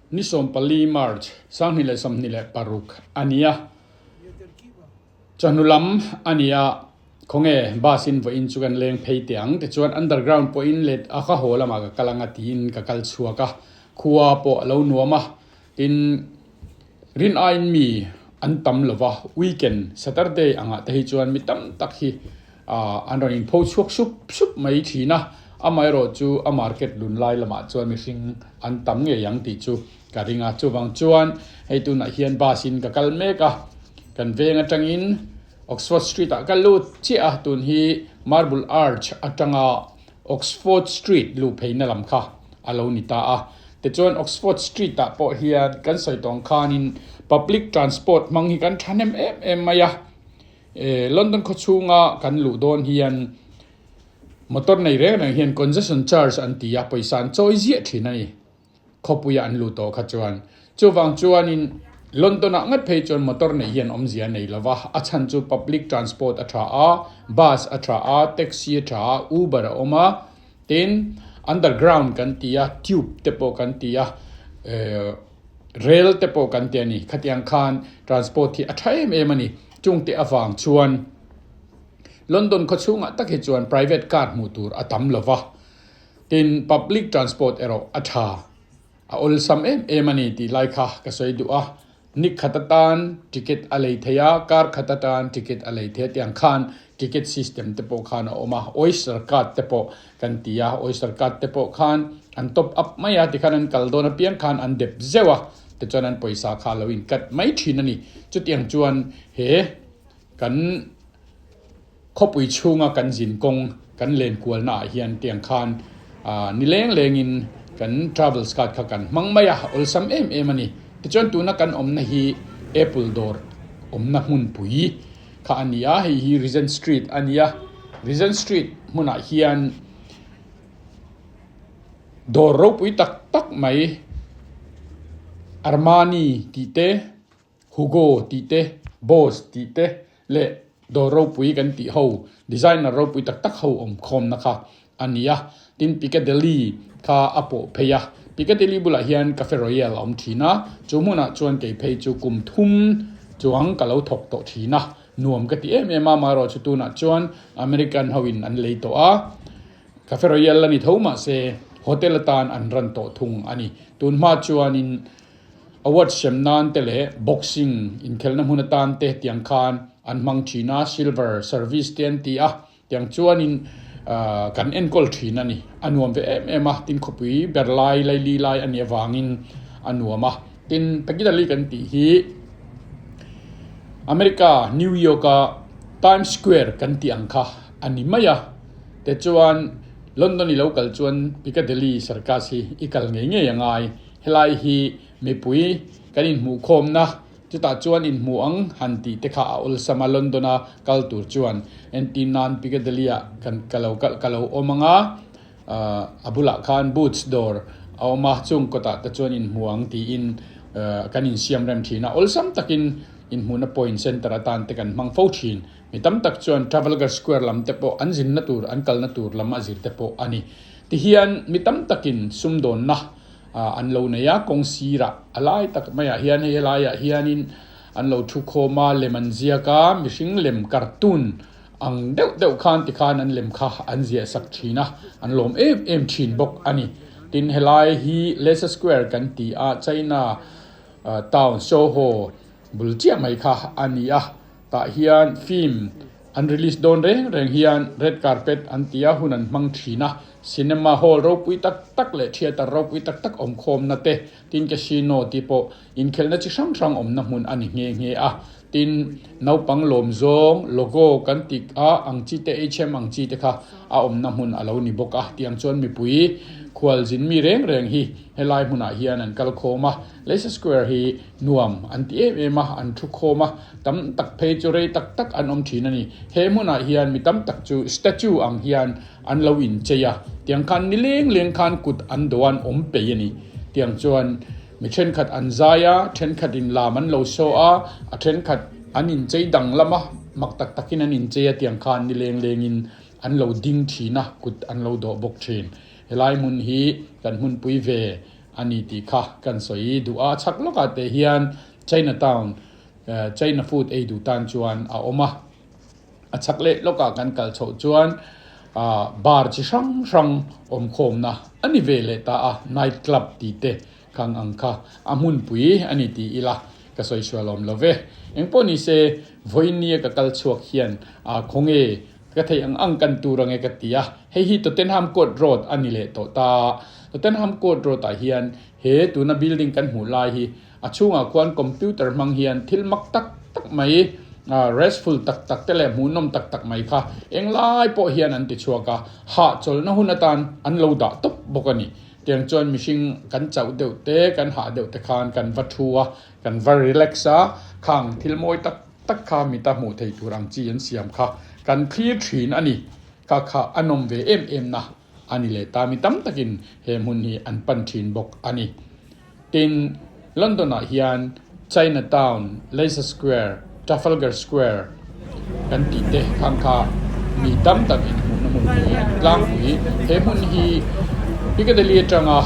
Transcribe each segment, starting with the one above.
Ni 14 March 2026 a ni a, chawhnu lam a ni a, khawnge bus in vawiin chu kan leng phei teh ang tichuan underground pawhin let a ka haw lamah ka kal anga tiin ka kal chhuak a, khua pawh a lo nuam a, tin rin aiin mi an tam lo va, weekend Saturday angah te hi chuan mi tam tak hi an rawn inpho chhuak sup sup mai thin a, amaherawh chu a market lun lai lamah chuan mihring an tam ngei ang tih chu ka ring a, chuvang chuan hei tunah hian bus in ka kal mek a, kan veng atangin Oxford Street ah ka lut chiah a, tun hi Marble Arch atanga Oxford Street luh pheina lam kha a lo ni ta a, tichuan Oxford Street ah pawh hian kan sawi tawng khanin public transport hmang hi kan thahnem em em mai a. London khaw chhunga kan luh dawn hian motor nei reng reng hian congestion charge an ti a, pawisa an chawi ziah thin a ni khawpuia an luh tawh kha chuan. Chuvang chuanin London-ah ngat phei chuan motor neih hian awmzia a nei lo va, a chhan chu public transport a tha a, bus a tha a, taxi a tha a, Uber a awm a, tin underground kan ti a, tube te pawh kan ti a, Rel te pawh kan ti a ni. Khatiang khan transport hi a tha em em a ni. Chungte avang chuan London khaw chhungah tak hi chuan private car hmuh tur a tam lo va. Tin, public transport erawh a tha, a awlsam em em a ni tih lai kha ka sawi duh a. Ni khat atan ticket a lei thei a, kar khat atan ticket a lei thei a tiang khan ticket system te pawh khan a awm a. Oyster card te pawh Kan ti a, Oyster card te pawh khan an top up mai a, tikhan an kal dawn apiang khan an dep zeuh a, tichuan an pawisa kha a lo in cut mai thin a ni. Chutiang chuan he kan khawpui chhunga kan zin kawng kan len kualna ah hian tiang khan ni leng lengin kan travels card kha kan hmang mai a, awlsam em em a ni. Tichuan tuna kan awmna hi Apple dawr awmna hmunpui kha a ni a, hei hi Regent Street a ni a, Regent Street hmunah hian dawr ropui tak tak mai Armani tih te, Hugo tih te, Boss tih te leh dawr ropui kan tih ho designer ropui tak tak ho awm khawmna kha a ni a, tin Piccadilly kha a pawh phei a, Piccadilly bulah hian Cafe Royale a awm thin a, chu hmunah chuan kei phei chu kum thum chuang ka lo thawk tawh thin a, nuam ka ti em em a, amaherawh chu tunah chuan American ho in an lei tawh a, Cafe Royale a ni tho mahse hotel atan an ran tawh thung a ni, tun hma chuanin award sem nan te leh boxing inkhelhna hmun atan te tiang khan an hmang thin a, silver service te an ti a. Tiang chuanin kan enkawl thin a ni. A nuam ve em em a, tin khawpui ber lai, laili lai a nih avangin a nuam a. Tin, Piccadilly kan tih hi America, New York-a Times Square kan tih ang kha a ni mai a. Tichuan, London i lo kal chuan Piccadilly Circus hi i kal ngei ngei a ngai. Helai hi mipui kan inhmuhkhawmna Chutah chuan inhmuh ang han tih te kha a awlsam a, London-a kal tur chuan entir nan Piccadilly-ah kan ka lo kal ka lo awm ang a, a bulah khan Boots dawr a awm a, chung kawtah te chuan inhmuh ang tiin kan insiam rem thin a, awlsam takin inhmuhna point center atan te kan hmang fo thin. Mi tam tak chuan Trafalgar Square lam te pawh an zinna tur an kalna tur lam a zir te pawh a ni. Tihian mi tam takin sumdawnna an lo nei a, kawng sirah a lai tak maiah hian hei helaiah hianin an lo thu khawm a, lem an ziak a, mihring lem cartoon ang deuh deuh khan tikhan an lem kha an ziah sak thin a, an lawm em em thin bawk a ni. Tin helai hi Leicester Square kan ti a, China town Soho bul chiah mai kha a ni a, tah hian film An release dawn reng reng hian red carpet an ti a, hun an hmang thin a. Cinema hall ropui tak tak leh theatre ropui tak tak awm khawmna te, tin casino tih pawh inkhelhna chi hrang hrang awmna hmun a ni nghe nghe a. Tin, naupang lawm zawng, logo kan tih a ang chi te, HM ang chi te kha a awmna hmun a lo ni bawk a. Tiang chuan mipui khualzin mi reng reng hi helai hmunah hian an kal khawm a. Leicester Square hi nuam an ti em em a, an thu khawm a, tam tak phei chu rei tak tak an awm thin a ni. He hmunah hian mi tam tak chu statue ang hian an lo inchei a, tiang khan ni leng leng khan kut an do an awm peih a ni. Tiang chuan mi thenkhat an zai a, thenkhat in lam an lo saw a, a thenkhat an inchei danglam a, mak tak takin an inchei a, tiang khan ni leng lengin an lo ding thin a, kut an lo dawh bawk thin. Helai hmun hi kan hmunpui ve. a ni tih kha kan sawi duh a. Chhak lawkah te hian China Town, China food ei duh tan chuan a awm a. A chhak leh lawkah kan kal chhoh chuan bar chi hrang hrang awm khawmna a ni ve leh ta a, night club tih te khang ang kha a hmunpui a ni ti ila ka sawi sual awm lo ve. Engpawh ni se vawinia ka kal chhuak hian khawnge ka theih ang ang kan tur ange ka ti a, hei hi Tottenham Court Road a ni leh tawh ta. Tottenham Court Road ah hian he tuna building kan hmuh lai hi A chhungah khuan computer hmang hian thil mak tak tak mai, restful tak tak te leh hmuhnawm tak tak mai kha englai pawh hian an ti chhuak a, hahchawlhna hun atan an lo dah tawp bawk a ni. Tiang chuan mihring kan chauh deuh te, kan hah deuh te khan kan va thu a, kan va relax a, khang thil mawi tak tak kha mita hmuh theih tur ang chi an siam kha kan thlir thin a ni. Kha kha a nawm ve em em na a ni leh ta. Mi tam takin he hmun hi an pan thin bawk a ni. Tin, London-ah hian China Town, Leicester Square, Trafalgar Square kan tih te khang kha mi tam tak inhmuhna hmun hi an tlangpui. He hmun hi Piccadilly atanga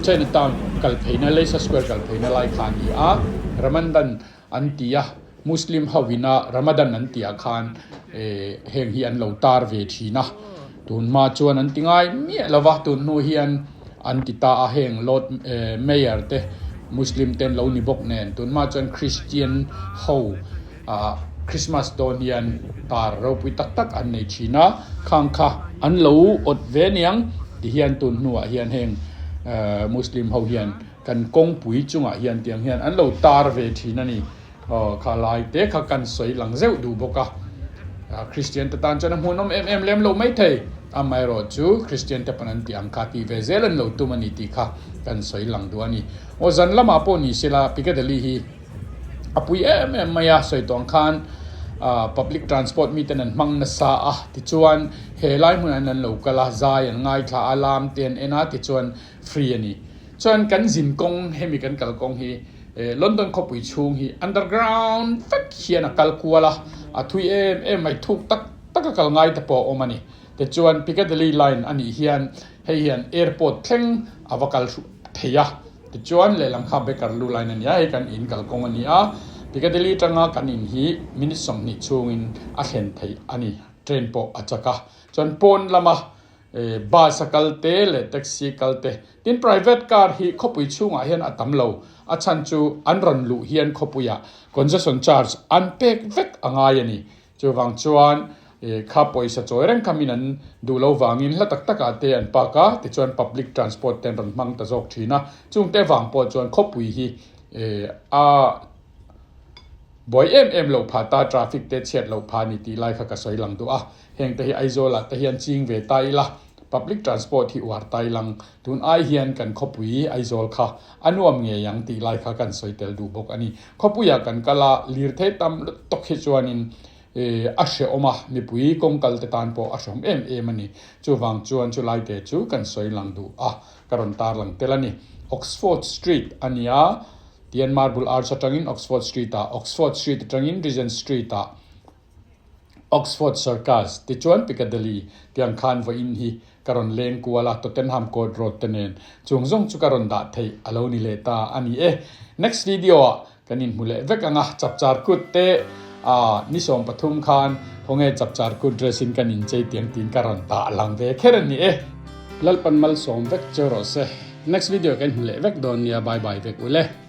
China Town kal pheina, Leicester Square kal pheina lai kha a ni a, Ramadan an ti a, Muslim ho ina Ramadan an tih ah khan heng hi an lo tar ve thin a, tun hma chuan an ti ngai miah lo va, tun hnu hian an ti ta a, heng Lord Mayor te Muslim te an lo ni bawk nen, tun hma chuan Christian ho ah Christmas dawn hian tar ropui tak tak an nei thin a, khang kha an lo awt ve aniang ti hian tun hnuah hian heng Muslim ho hian Kan kawngpui chungah hian tiang hian an lo tar ve thin a ni. Aw, kha lai te kha kan sawi lang zeuh duh bawk a. Kristian te tan chuan a hmuhnawm em em lem lo mai thei. Amaherawh chu Kristian te pawn an tih ang kha tih ve zel an lo tum a ni tih kha kan sawi lang duh a ni. Aw, zan lamah pawh ni sela Piccadilly hi a pui em em mai a, sawi tawh ang khan public transport miten an hmang nasa a, tichuan he lai hmunah hian an lo kal a, zai an ngaithla a, lam te an en a, tichuan free a ni. Chuan kan zin kawng hemi kan kal kawng hi London khawpui chhung hi underground vek hian a kal kual a, a thui em em mai thuk tak tak a kal ngai te pawh a awm a ni. Tichuan Piccadilly line a nih hian hei hian airport thleng a va kal thei a, tichuan lehlam kha Bakerloo line a ni a, hei kan in kal kawng a ni a, Piccadilly atanga kan in hi minute 20 chhungin a thlen theih a ni, train pawh a chak a. Chuan pawn lama Bus a kal te leh taxi kal te. Tin private car hi khawpui chhungah hian a tam lo. A chhan chu an rawn luh hian khawpuiah congestion charge an pek vek a ngai a ni. Chuvang chuan kha pawisa chawi reng khamin an duh lo vangin hla tak takah te an park a, tichuan public transport te an rawn hmang ta zawk thin a. Chungte vang pawh chuan khawpui hi a buai em em loh phah ta, traffic te chhiat loh phah a ni tih lai kha ka sawi lang duh a. Heng te hi Aizawl ah te hian ching ve ta ila, public transport hi uar ta ilang, tun ai hian kan khawpui Aizawl kha a nuam ngei ang tih lai kha kan sawi tel duh bawk a ni. Khawpui ah kan kal a, lirthei tam lutuk hi chuanin a hrehawm a, mipui kawng kal te tan pawh a hrehawm em em a ni. Chuvang chuan chulai te chu kan sawi lang duh a, ka rawn tar lang tel a ni. Oxford Street a nia, tian Marble Arch atangin Oxford Street ah, Oxford Street atangin Regent Street ah, Oxford Circus, tichuan Piccadilly tiang khan vawiin hi ka rawn leng kual a, Tottenham Court Road te nen chung zawng chu ka rawn dah theih a lo ni leh ta a ni e. Next video ah kan inhmu leh vek ang a, Chapchar Kut te ah ni 13 khan khawnge Chapchar Kut dress in kan inchei tiang tiin ka rawn dah lang ve kher a ni e. Lalpan malsawm vek che rawh se. Next video kan hmu leh vek dawn nia, bye bye vek ule.